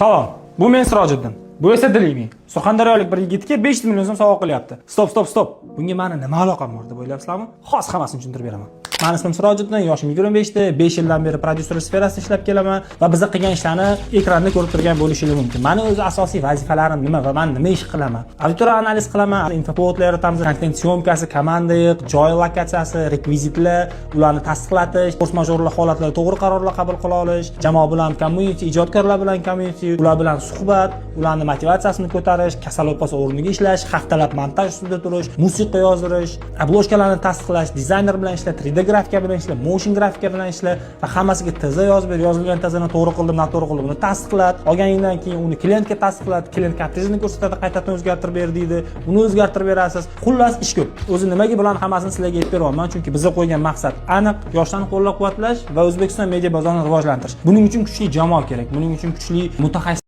Salom, bu men Sirojiddin. Bu esa Dilimi. Surxondaryolik bir yigitga 500 million so'm sovg'a qilyapti. Стоп, стоп, стоп. Bunga mani nima aloqam bor deb o'ylayapsizlarmi? Hozir hammasini tushuntirib beraman. Mani ismim Sirojiddin, yoshim 25 da, 5 yildan beri prodyuserlik sferasida ishlab kelaman va biza qilgan ishlarni ekranda ko'rib turgan bo'lishingiz mumkin. Mani o'zi asosiy vazifalarim nima va man nima ish qilaman? Auditoriya analiz qilaman, инфоповод lar yaratamiz, kontent съёмка si, komanda yig', joy lokatsiyasi, rekvizitlar, ularni tasdiqlatish, форс-мажор li holatlarda to'g'ri qarorlar qabul qila olish, jamoa bilan community, ijodkorlar bilan community, ular bilan suhbat, ularni motivatsiyasini ko'tarish, kasal bo'lib qolsa o'rniga ishlash, haftalab montaj ustida turish, musiqa yozdirish, обложка larni tasdiqlash, dizayner bilan ishlash, 3D grafika bilan ishlash, motion grafika bilan ishlash va hammasiga ТЗ yozib ber, yozilgan ТЗ ni to'g'ri qildim, noto'g'ri qildim, uni tasdiqlat, olganingdan keyin uni klientga tasdiqlat, klient каприз ini ko'rsatadi, qaytadan o'zgartirib ber deydi, uni o'zgartirib berasiz. Xullas, ish ko'p. O'zi nimaga bularni hammasini sizlarga aytib beryapman? Chunki biza qo'ygan maqsad aniq: yoshlarni qo'llab-quvvatlash va O'zbekiston media bozorini rivojlantirish. Buning uchun kuchli jamoa kerak, buning uchun kuchli mutaxassis